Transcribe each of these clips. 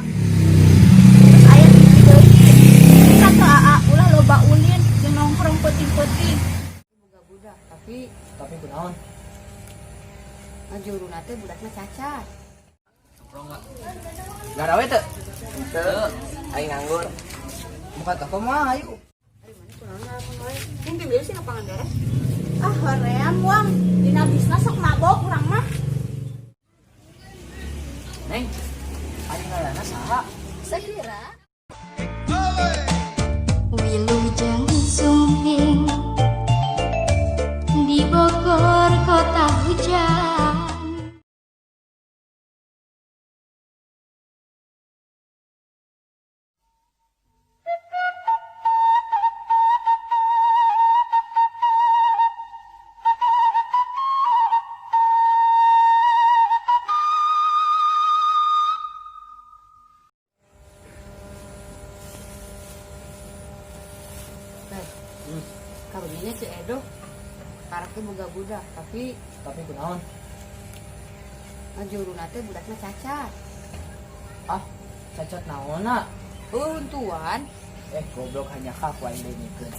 Terus aya hiji deui. Bisa teu, Aa, ulah loba ulin jeung nongkrong peuting-peuting. Boga budak, tapi Tapi kunaon? Ngajuruna teh budakna cacat. Nongkrong enggak? Garawe teu? Teu, aing nganggur. Buka toko mah ayo. Ari mana kunaon ngalamun wae? Mungkin bieu sih ka Pangandaran. Ah, hoream wang. Dina bisna sok mabok urang mah. Neng, ari ngaranna saha? Sakira. Wilujeng sumping di Bogor kota hujan. Teh, karunya si Edo karakter boga budak, tapi Tapi kunaon? Ngajuruna teh budakna cacat. Ah, cacat naonna? Runtuhan. Eh, goblok hanya ka ku aing deunikeun.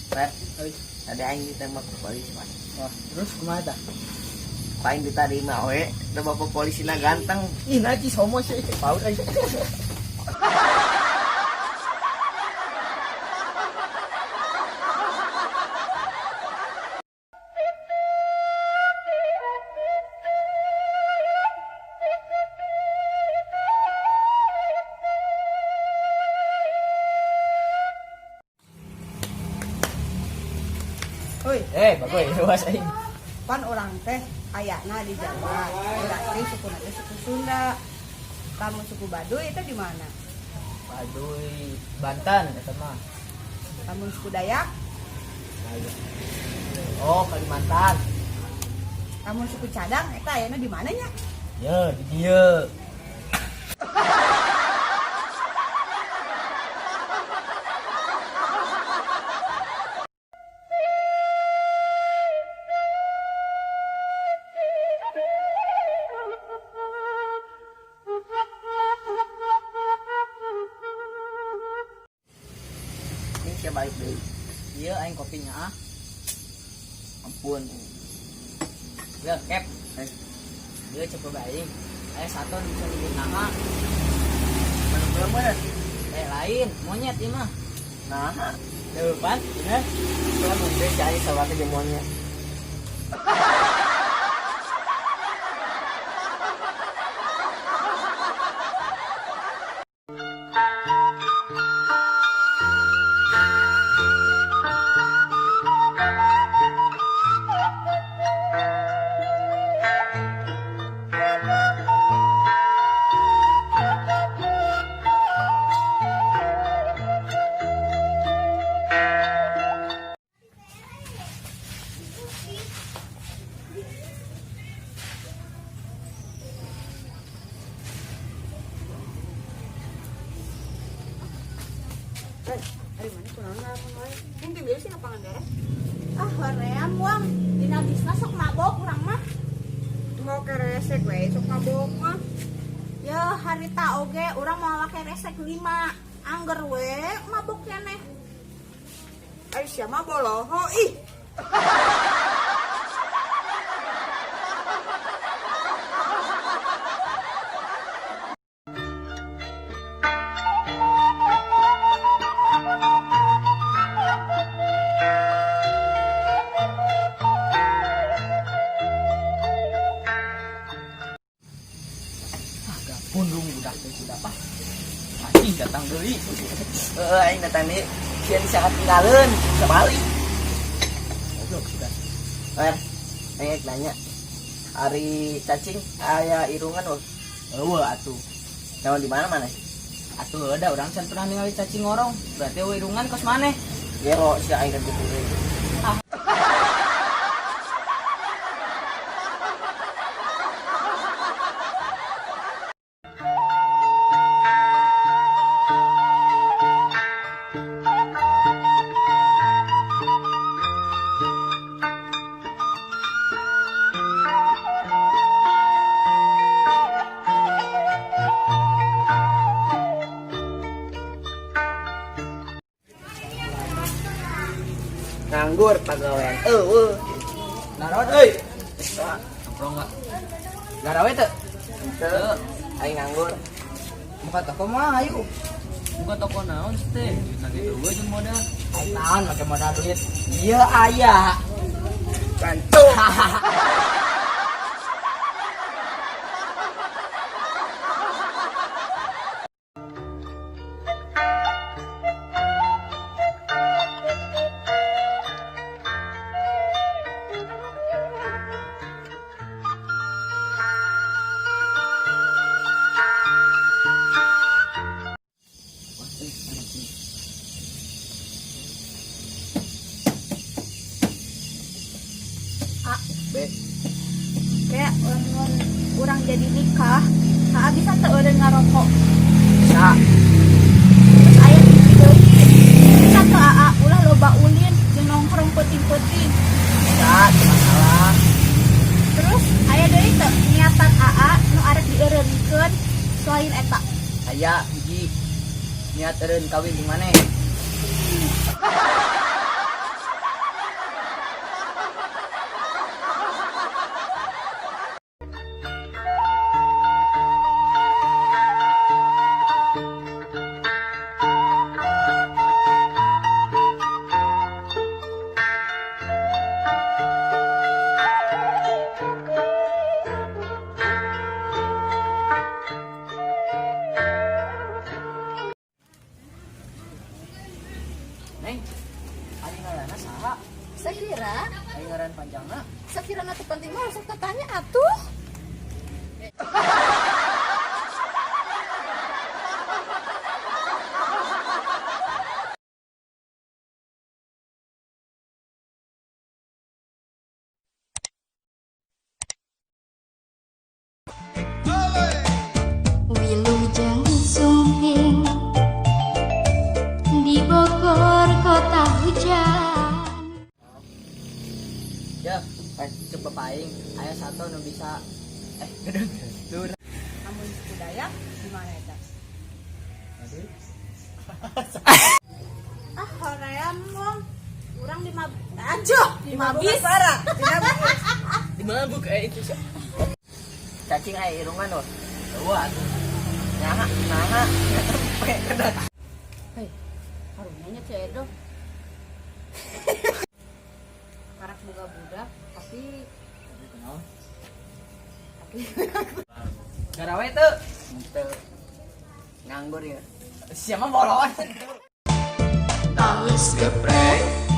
Per, tadi aing ditembak ku polisi, Mas. Wah, terus kumaha tah? Ku aing diterima we, da bapak polisina ganteng. Ih, najis homo sih. Paut aing. Oi, Eh, bagus, luas aing. Pan urang teh ayana di Jawa, berarti suku teh suku Sunda. Kamu suku Baduy itu di mana? Baduy Banten eta mah. Kamu suku Dayak, Ayo. Oh, Kalimantan. Kamu suku Cadang eta ayana di mana nya? Ya, di dieu. Ini sia balik deui. Ieu aing kopinya ah. Ampun. Ya, kep. Eh, Dia cepet aing. Aya satu bisa nyebut nama. mana belum bener? Eh, lain, monyet ieu mah. Nah, Depan, bener. kan mungkin cari sama ke monyet. Teh, ari mana kunaon ngalamun wae? Mungkin bieu sih ka Pangandaran. Ah, hoream wang. Dina bisna sok mabok urang mah. Mau keresek we, sok mabok mah. Ya, harita oge urang mau make resek 5. Angger we mabok keneh. Ari sia mah boloho ih. Ah, gapundung budak teh sudah apa? Anjing datang deui. Heeh, aing datang deui. Sia bisa ketinggalan, bisa balik. Goblok sudah. Per, aing rek nanya. Ari cacing aya irungan weh. Eueuh atuh. Naon di mana mana? Atuh da urang can pernah ningali cacing ngorong. Berarti eueuh irungan kos maneh. Gero si aing kan gitu deui. Nganggur pagawean. Eueuh. Naron euy. Nongkrong enggak? Garawe teu? Henteu. Aing nganggur. Buka toko mah ayo. Buka toko naon sih teh? Duit lagi eueuh jeung modal. Ayo naon make modal duit. Iya aya. Bantu. A, B. Kayak lamun urang jadi nikah, aa bisa teu eureun ngarokok. Bisa. Terus aya hiji deui. Bisa teu aa ulah loba ulin jeung nongkrong peuting-peuting. Bisa, teu masalah. Terus aya deui teu niatan aa nu arek dieureunkeun selain eta? Aya hiji niat eureun kawin jeung maneh. Neng, ari ngaranna saha? Sakira, Ari ngaran panjangna? Sakira na teu penting mah sok tanya atuh. Wilujeng sumping di Bogor kota hujan. Ya, cek bapak aing aya satu nu bisa gedeng. Dur. Amun suku Dayak di mana eta? Ah, hoream wong. Urang di mab ajuh, di mabis. Di mana bu kayak itu sih? Cacing aya irungan loh. Eueuh atuh. Nyaha, naha. Hei, karunya nya Ceu Edo. Karak boga budak, tapi Kunaon? Garawe teu? Henteu. Nganggur ya. Siapa bolon? Geus geprek.